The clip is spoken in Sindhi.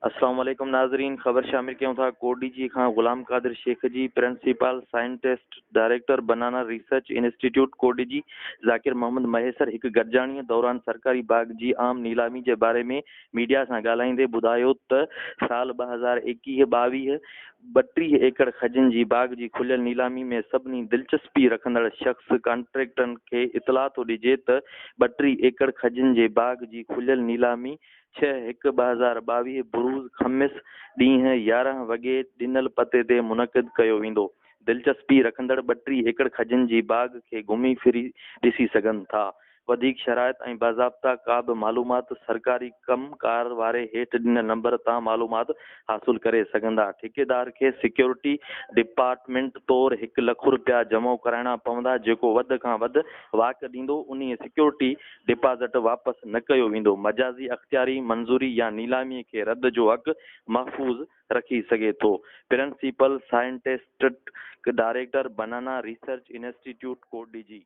السلام عليڪم ناظرين خبر شامل ڪيون ٿا ڪوٽڏيجي کان غلام قادر شيخ جي principal scientist director banana research institute Kotdiji Zakir Muhammad Mahesar هڪ گڏجاڻي دوران سرڪاري باغ جي عام نيلامي جي باري ۾ ميڊيا سان ڳالهائيندي ٻڌايو ته سال 2021 22 32 ايڪڙ کجين جي باغ جي کليل نيلامي ۾ سڀني دلچسپي رکندڙ شخص ڪانٽريڪٽرن کي اطلاع ٿو ڏجي ته 32 ايڪڙ کجين جي باغ جي کليل نيلامي 6 هڪ 2022 بروز خميس ڏينهن 11 وڳي ڏنل پتي تي منعقد ڪيو ويندو. دلچسپي رکندڙ 32 ايڪڙ کجين جي باغ کي گهمي ڦري ڏسي سگهن ٿا. وڌيڪ شرائط ۽ باضابطا ڪا به معلومات سرڪاري ڪم ڪار واري هيٺ ڏنل نمبر تان معلومات حاصل ڪري سگهندا. ٺيڪيدار کي سيڪيورٽي ڊپارٽمينٽ طور هڪ لک رپيا جمع ڪرائڻا پوندا جيڪو وڌ کان وڌ واڪ ڏيندو انهيء سيڪيورٽي ڊپازٽ واپس نه ڪيو ويندو. مجازي اختياري منظوري يا نيلامي کي رد جو حق محفوظ رکي سگهي ٿو. Principal scientist director banana research institute Kotdiji.